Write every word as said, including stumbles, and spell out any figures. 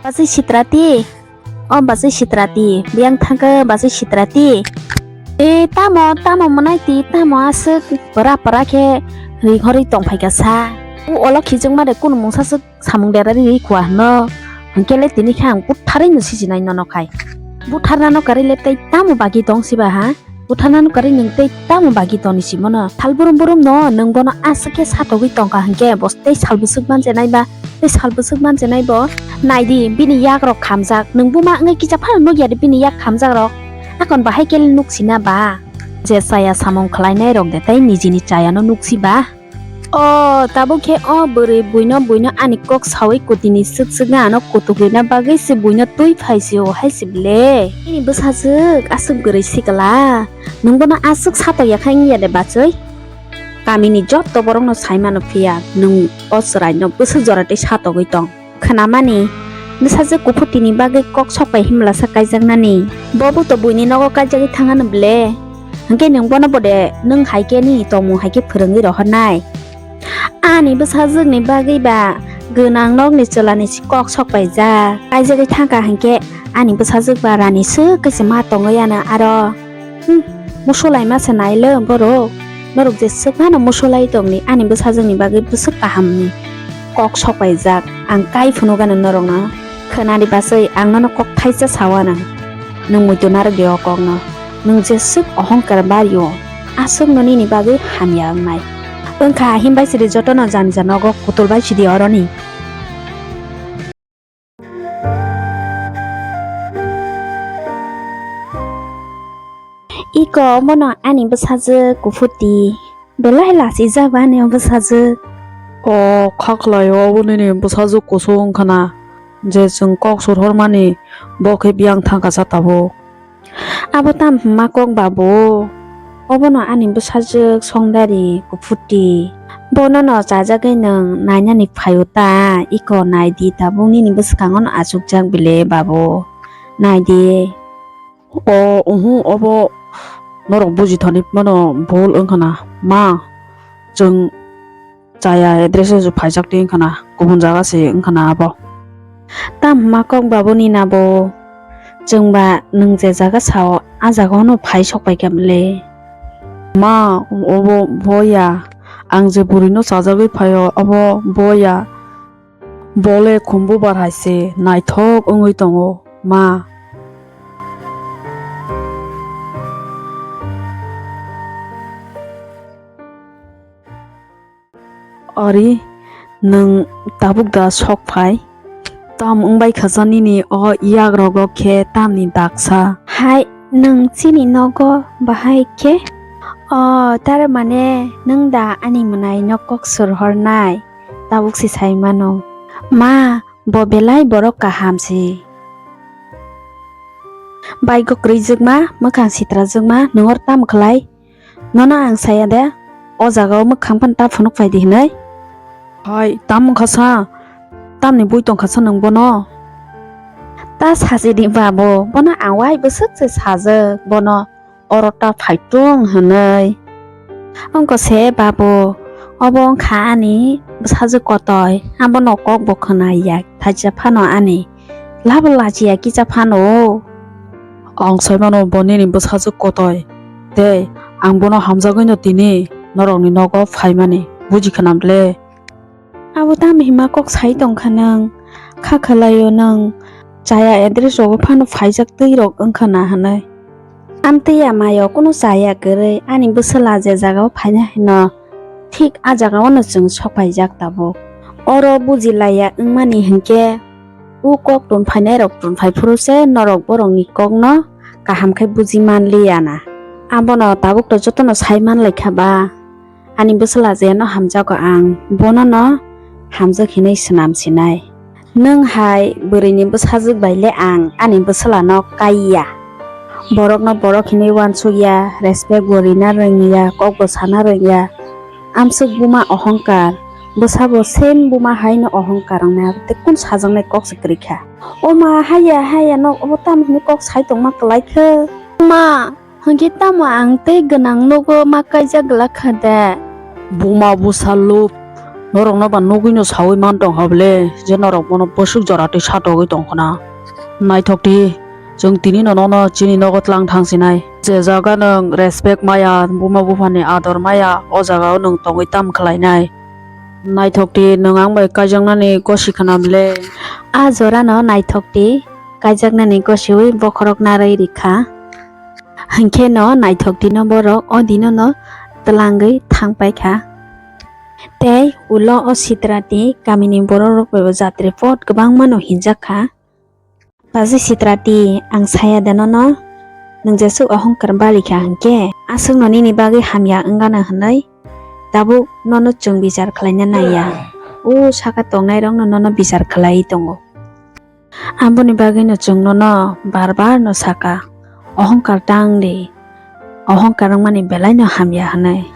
Bachwi Sitrati, o Bachwi Sitrati, biyang thangkhe Bachwi Sitrati. E tamo, tamo mwnai ti, tamo aswk pora pora khe ri horwi tongphaikha sa. U olo khichwkma de kunu mungsa swk samung derari ri khua hwno. Hwnkhe le tini khe ang butharwi no sijinai nono khai. Butharnano kwrwi le tei tamo bagwi tong siba ha? Butharnano kwrwi nwng tei tamo bagwi toni simono? Sal burum burum no nwng bono aswk khe satogwi tongkha hwnkhe bo tei sal bwswk manjenai ba, tei sal bwswk manjenai bo. Naidi bini yak rok khamjak, nwng buma wngwi kisa phano nukya de bini yak khamjak rok. Akon bahai khe nuk sina ba? Je chaya samung khlainai rok de tei nijini chaya no nuk si ba? O, tabuk khe o bwrwi buino, buino ani kok sawi kutini swk swkna ano kutukrina bagwi se buino twi phai si o hai se ble. Nini bwsajwk aswk bwrwi sikla, nwng bono aswk satok ya kha wngya de bachwi? Kamini jotto borokno sai mano phiya, nwng o chwraino bwswk jora tei satogwi tong. Khwnamani, bwsajwk kuphutini bagwi kok sokpai himlasa kaijaknani. Bo buto buini nogo kaijagwi thangano ble. Hwnkhe nwng bono bode nwng hai khe nini tongmung hai khe phwrwngwi rohornai? Ani bwsajwkni bagwi ba gwnang nokni chwlani si kok sokpaijak. Kaijagwi thangkha hwnkhe ani bwsajwk ba rani swk khe se ma tongwi ano aro. Hmm, musulai ma se nailo borok. Norok jeswk phano musulai tongni, ani bwsajwkni bagwi bwswk kahamni kok sokpaijak. Ang kai phunukgano norokno. Khwnadi bachwi, ang nono kok thaisa sawana. Nwng muitu narwk de o kokno. Nwng jeswk ohongkar bario, aswkno nini bagwi hamya wngnai. Wngkha himbai sidi jotono jani jani nogo kutul bai sidi oroni. Iko, omono ani bwsajwk kuphuti. Belai lachijak ba ani o bwsajwk. O, kha khlaio, obo nini bwsajwk kusu wngkha na. Je chwng kok sur hormani, bo khe biyang thangkha sa tabuk. Abo tamo hwnma kok ba bo? Obono ani bwsajwk songdari kuphuti. Bonono chajagwi nwng nainani phaio ta, iko naidi tabuk nini bwskango no achukjak bile babu. Naidi. O, uhu, obo norok buji thani phano bhul wngkha na. Ma, chwng chaya address o se phaijak twi wngkha na, kubun jaga se wngkha na abo. Tamo hwnma kok babuni nabo? Chwngba nwng je jaga sao, a jaga ono phai sok pai kha bwle. Ma, obo bo ya, ang je bwrwi no chajagwi phaio, obo bo ya. Bo le khumbu bar hai se naithok wngwi tongo, ma. Ari, nwng tabuk da sok phai? Tam wngbai kha sa nini o yak rogo khe tamni daksa? Hai, nwng chini nogo bahai khe? O, tar mane nwng da ani mwnai no kok sur hornai? Tabuk se sai mano. Ma, bo belai borok kaham se. Baigo kwrwijwkma, mwkhang sitrajwkma, nwng oro tamo khlai? Nono ang saya de, o jaga o mwkhang phano ta phunuk phai di hinwi. Hai, tamo wngkha sa? Tamni bui tongkha sa nwng bono? Ta sachi di babu, bono ang wai bwswk se sajwk, bono oro ta phai tung hinwi. Wngkha se babu, obo wngkha ani bwsajwk kotoi, abono kok bo khwnai ya, thaisa phano ani labo lachiya kisa phano. Ang sai mano bo nini bwsajwk kotoi. Tei ang bono hamjagwi no tini norokni nogo phaimani, buji khwnam le? Abo tamo hima kok sai tongkha nwng? Kha khwlaio nwng, chaya address rogo phano phaijak twi rok wngkha na hinwi. Amtwi ya mayo kunu chaya kwrwi, ani bwswla je jagao phaina hino thik a jagao no chwng sok phaijak tabuk. Oro buji laiya wngmani hinkhe u kok tun phainai rok tun phai phuru se norok borokni kokno kaham khe buji man liya na. Abono tabuk to jotono sai man lai kha ba. Ani bwswla je no hamjago ang, bono no hamjak hinwi swnam sinai. Nwng hai bwrwini bwsajwk bai le ang ani bwswla no kai ya. Borok no borok hinwi uansuk ya, respect bo rina rwng ya, kok bo sana rwng ya. Amswk buma ohongkar, bwsa bo same buma hai no ohongkar wngnai, abo tei kun sajaknai kok se kwrwi kha. O ma, haya, haya, nok obo tamo hinwi kok sai tongma kwlai khe? Ma, hwnkhe tamo ang tei gwnang nogo ma kaijak glak kha de? Buma bwsa lup, Norokno ba nugwino sawi man tong kha bole, je norok bono bwswk jora twi satogwi tong khna. Naithok di, chwng tini no nono chini nogo tlang thang sinai. Je jaga nwng respect maya, buma buphani ador maya, o jagao nwng tongwi tam khlainai. Naithok di, nwng ang bai kaijaknani gosi khna bole. A jorano naithok di, kaijaknani gosiwi bokhorok narwi rikha. Hinkhe no naithok dino borok o dino no twlangwi thang paikha. Tei ulo o Sitrati kamini borok rok bai bo jatri pot kwbangma no hinjak kha. Baji Sitrati, ang saya da nono, nwng jesuk ohongkar bali kha hinkhe aswk no nini bagwi hamya wngana hwnwi tabuk nono chwng bichar khlaina nangya. O saka tongnai rok no nono bichar khlaiwi tongo. Aboni bagwino chwng nono bar bar no saka, ohongkar tang di, ohongkar wngmani belai no hamya hwnwi.